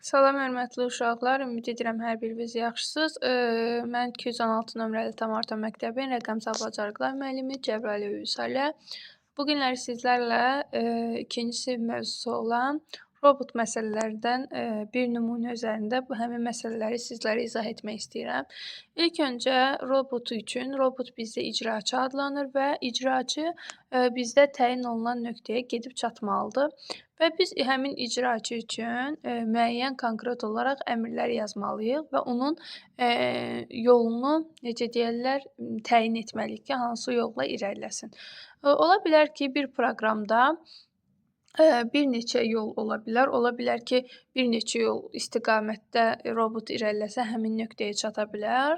Salam hörmətli uşaqlar, ümid edirəm hər biriniz yaxşısınız. Mən 216 nömrəli tam orta məktəbin rəqəmsal bacarıqlar müəllimi Cəbrayıl Vüsalə. Bu günləri sizlərlə ikinci sinif mövzusu olan robot məsələlərdən bir nümunə üzərində bu həmin məsələləri sizlərə izah etmək istəyirəm. İlk öncə robot üçün robot bizdə icraçı adlanır və icraçı bizdə təyin olunan nöqtəyə gedib çatmalıdır. Və biz həmin icraçı üçün müəyyən konkret olaraq əmrlər yazmalıyıq və onun yolunu, necə deyərlər, təyin etməliyik ki, hansı yolla irəliləsin. Ola bilər ki, bir proqramda bir neçə yol ola bilər. Ola bilər ki, bir neçə yol istiqamətdə robot irəliləsə həmin nöqtəyə çata bilər.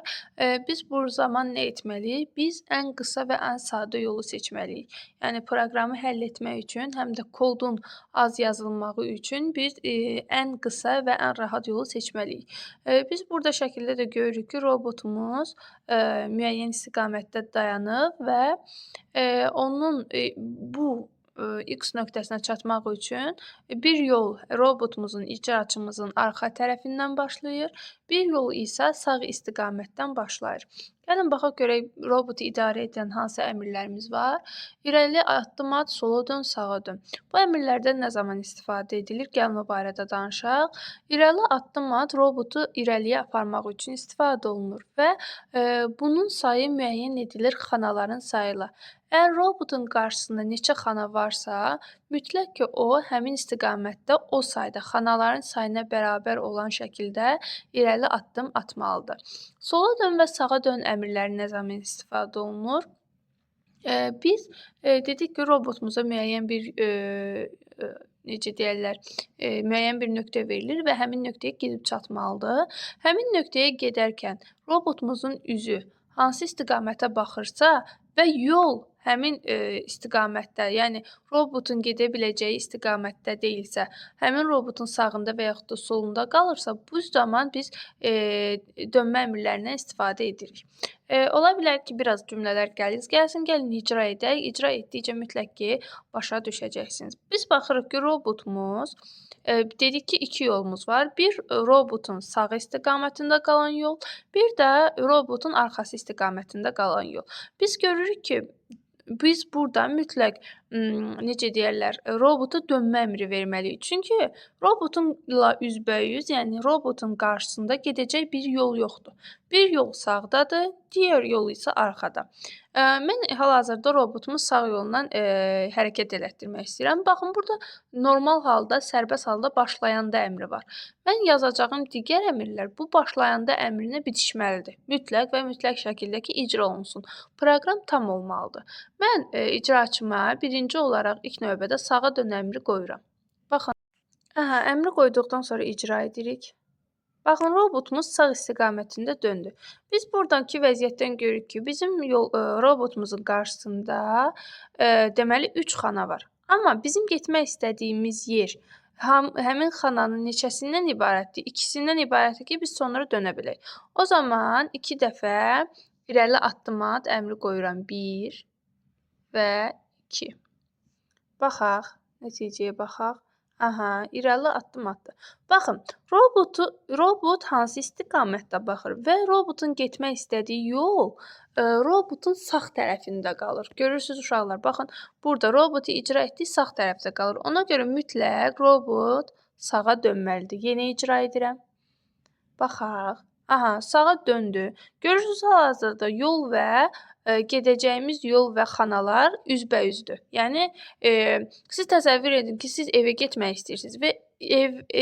Biz bu zaman nə etməliyik? Biz ən qısa və ən sadə yolu seçməliyik. Yəni proqramı həll etmək üçün, həm də kodun az yazılmağı üçün biz ən qısa və ən rahat yolu seçməliyik. Biz burada şəkildə də görürük ki, robotumuz müəyyən istiqamətdə dayanıb və onun bu X nöqtəsinə çatmaq üçün bir yol robotumuzun, icraçımızın arxa tərəfindən başlayır, bir yol isə sağ istiqamətdən başlayır. Gəlin baxaq görək robotu idarə edən hansı əmrlərimiz var. İrəli addım at, sola dön, sağa dön. Bu əmrlərdən nə zaman istifadə edilir? Gəlin o barədə danışaq. İrəli addım at robotu irəliyə aparmaq üçün istifadə olunur və bunun sayı müəyyən edilir xanaların sayı ilə. Əgər robotun qarşısında neçə xana varsa, mütləq ki, o həmin istiqamətdə o sayda xanaların sayına bərabər olan şəkildə irəli addım atmalıdır. Sola dön və sağa dön əmrləri nə zaman istifadə olunur? Biz dedik ki, robotumuza müəyyən bir necə deyərlər, müəyyən bir nöqtə verilir və həmin nöqtəyə gedib çatmalıdır. Həmin nöqtəyə gedərkən robotumuzun üzü hansı istiqamətə baxırsa və yol həmin istiqamətdə, yəni robotun gedə biləcəyi istiqamətdə deyilsə, həmin robotun sağında və yaxud da solunda qalırsa, bu zaman biz dönmə əmrlərindən istifadə edirik. Ola bilər ki, biraz cümlələr qəliz gəlsin, gəlin icra edək. İcra etdikcə mütləq ki, başa düşəcəksiniz. Biz baxırıq ki, robotumuz, dedik ki, iki yolumuz var. Bir, robotun sağ istiqamətində qalan yol, bir də robotun arxası istiqamətində qalan yol. Biz görürük ki, biz burada mütləq, necə deyərlər, robota dönmə əmri verməliyik. Çünki robotunla üzbəyüz, yəni robotun qarşısında gedəcək bir yol yoxdur. Bir yol sağdadır, digər yol isə arxada. Mən hal-hazırda robotumu sağ yolla hərəkət elətdirmək istəyirəm. Baxın, burada normal halda, sərbəst halda başlayanda əmri var. Mən yazacağım digər əmrlər bu başlayanda əmrinə bitişməlidir. Mütləq və mütləq şəkildə ki, icra olunsun. Proqram tam olmalıdır. Mən icraçıma birinci olaraq ilk növbədə sağa dön əmri qoyuram. Baxın, aha, əmri qoyduqdan sonra icra edirik. Baxın, robotumuz sağ istiqamətində döndü. Biz buradakı vəziyyətdən görürük ki, bizim robotumuzun qarşısında deməli 3 xana var. Amma bizim getmək istədiyimiz yer həmin xananın neçəsindən ibarətdir? İkisindən ibarətdir ki, biz sonra dönə bilək. O zaman 2 dəfə irəli addım at əmri qoyuram. 1 və 2. Baxaq, nəticəyə baxaq. Aha, irəli addım atdı. Baxın, robot hansı istiqamətdə baxır və robotun getmək istədiyi yol robotun sağ tərəfində qalır. Görürsünüz uşaqlar, baxın, burada robotu icra etdiyi sağ tərəfdə qalır. Ona görə mütləq robot sağa dönməlidir. Yenə icra edirəm. Baxaq. Aha, sağa döndü. Görürsünüz, hal-hazırda yol və gedəcəyimiz yol və xanalar üzbəyüzdür. Yəni, siz təsəvvür edin ki, siz evə getmək istəyirsiniz və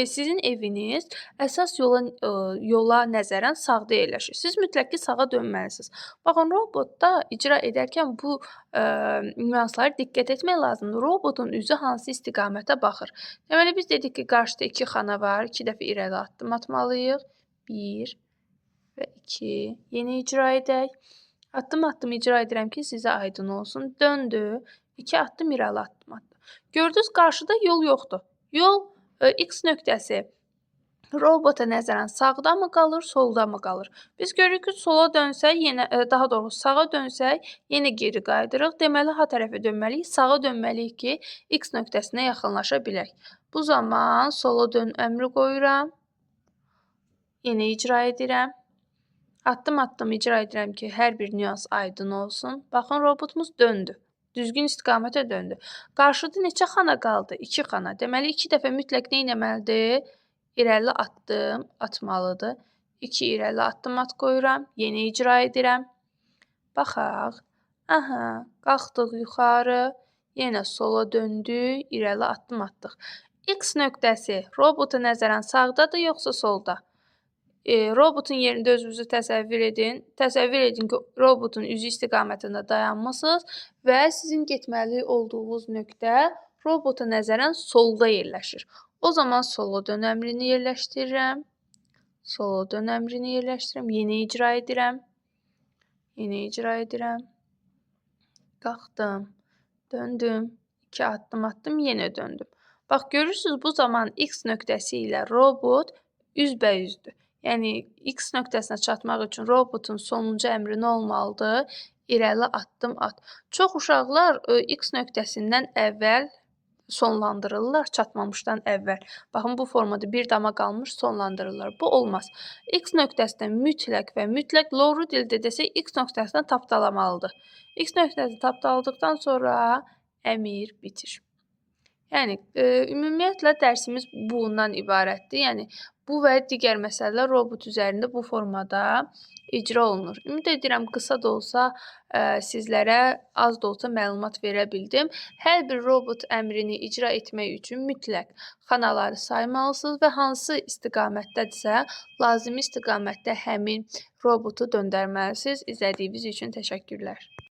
sizin eviniz əsas yola nəzərən sağda yerləşir. Siz mütləq ki, sağa dönməlisiniz. Baxın, robotda icra edərkən bu nüanslara diqqət etmək lazımdır. Robotun üzü hansı istiqamətə baxır? Deməli, biz dedik ki, qarşıda 2 xana var. 2 dəfə irəli addım atmalıyıq. 1 və 2. Yeni icra edək. Addım-addım icra edirəm ki, sizə aydın olsun. Döndü. 2 addım irəli addım atdı. Gördünüz, qarşıda yol yoxdur. Yol X nöqtəsi robota nəzərən sağda mı qalır, solda mı qalır? Biz görürük ki, sola dönsək, yenə, daha doğrusu sağa dönsək, yenə geri qayıdırıq. Deməli, ha tərəfə dönməliyik, sağa dönməliyik ki, X nöqtəsinə yaxınlaşa bilək. Bu zaman sola dön əmri qoyuram. Yenə icra edirəm. Addım-addım icra edirəm ki, hər bir nüans aydın olsun. Baxın, robotumuz döndü. Düzgün istiqamətə döndü. Qarşıda neçə xana qaldı? 2 xana. Deməli, 2 dəfə mütləq nə etməlidir? İrəli addım atmalıdır. 2 irəli addım at qoyuram. Yenə icra edirəm. Baxaq. Aha, qalxdıq yuxarı. Yenə sola döndük. İrəli addım atdıq. X nöqtəsi robota nəzərən sağdadır yoxsa solda? Robotun yerində özünüzü təsəvvür edin. Təsəvvür edin ki, robotun üzü istiqamətində dayanmısınız və sizin getməli olduğunuz nöqtə robota nəzərən solda yerləşir. O zaman sola dön əmrini yerləşdirirəm. Sola dön əmrini yerləşdirirəm. Yenə icra edirəm. Yenə icra edirəm. Qalxdım, döndüm, 2 addım atdım, yenə döndüm. Bax, görürsünüz, bu zaman X nöqtəsi ilə robot üzbəüzdür. Yəni, X nöqtəsinə çatmaq üçün robotun sonuncu əmri nə olmalıdır? İrəli addım at. Çox uşaqlar X nöqtəsindən əvvəl sonlandırırlar, çatmamışdan əvvəl. Baxın, bu formada bir dama qalmış sonlandırırlar. Bu olmaz. X nöqtəsindən mütləq və mütləq loru dildə desək, X nöqtəsindən tapdalamalıdır. X nöqtəsini tapdaladıqdan sonra əmir bitir. Yəni, ümumiyyətlə dərsimiz bundan ibarətdir. Yəni, bu və digər məsələlər robot üzərində bu formada icra olunur. Ümid edirəm, qısa da olsa sizlərə az da olsa məlumat verə bildim. Hər bir robot əmrini icra etmək üçün mütləq xanaları saymalısınız və hansı istiqamətdədirsə, lazımi istiqamətdə həmin robotu döndərməlisiniz. İzlədiyiniz üçün təşəkkürlər.